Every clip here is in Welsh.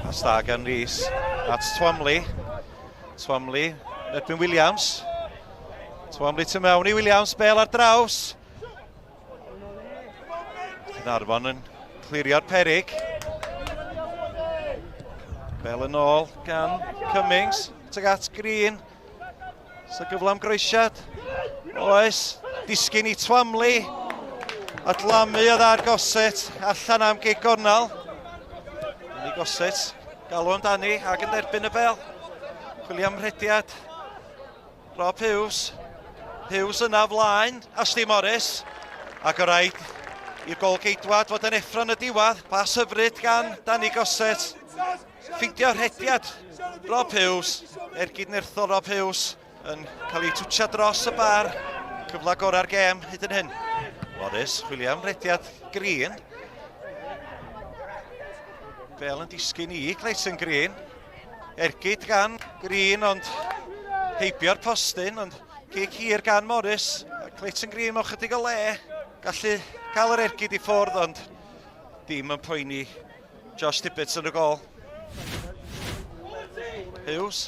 Pas da gan Rees at Twamley. Twamley, erbyn Williams. Twamley tu mewn i Williams, bel ar draws. Caernarfon yn clirio'r perig. Bel yn ôl gan Cummings. Tuag at Green. So gyfle am groesiad. Oes. Disgyn i Twamley. A dlamu oedd ar Gossett. Allan am gig gornel. Danny Gossett. Galw amdani ac yn derbyn y bel. Chwilio am rhediad. Rob Hughes. Hughes yna flaen Ashley Morris. Ac o rhaid i'r golgeidwad fod yn effro yn y diwedd. Pas hyfryd gan Danny Gossett. Ffeindio rhediad Rob Hughes. Ergyd nerthol Rob Hughes yn cael ei twtio dros y bar. Cyfle gorau'r gêm hyd yn hyn. Morris, chwilio am rediad Green. Bel yn disgyn i Clayton Green. Ergyd gan Green, ond heibio'r postyn, ond cic hir gan Morris. Clayton Green mewn chydig o le. Gallu cael yr ergyd i ffwrdd, ond dim yn poeni Josh Tibbets yn y gol. Hughes.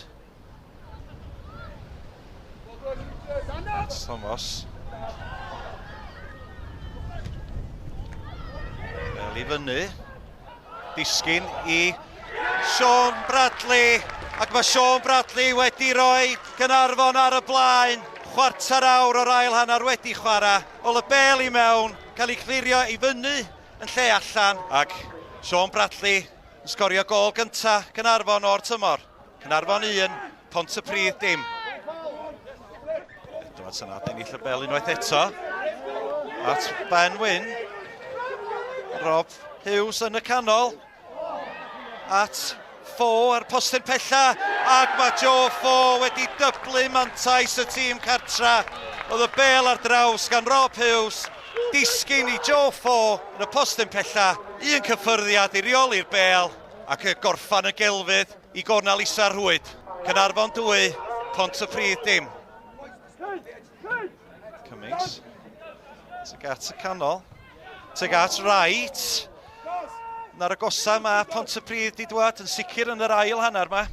Thomas. Fel i fyny. Disgyn i Sean Bradley. Ac mae Sean Bradley wedi rhoi Caernarfon ar y blaen. Chwarter awr o'r ail hanner wedi chwarae. Ôl y bel i mewn, cael ei clirio i fyny yn lle allan. Ac Sean Bradley yn sgorio gol gynta Caernarfon o'r tymor. Caernarfon 1, Pontypridd dim. Edwards yn adennill y bel unwaith eto. At Ben Wyn. Rob Hughes yn y canol. At Fo ar postyn pella. Ac mae Joe Fo wedi dyblu mantais y tîm cartra. Oedd y bel ar draws gan Rob Hughes. Disgyn i Joe Fo yn y postyn pella. Un cyffyrddiad i reoli'r bel ac y gorffan y gelfydd i gornel isa'r rhwyd. Caernarfon 2, Pontypridd dim. Cummings. Tuag at y canol. Tuag at Wright. Na'r agosa mae Pontypridd di dwad yn sicr yn yr ail hanner yma.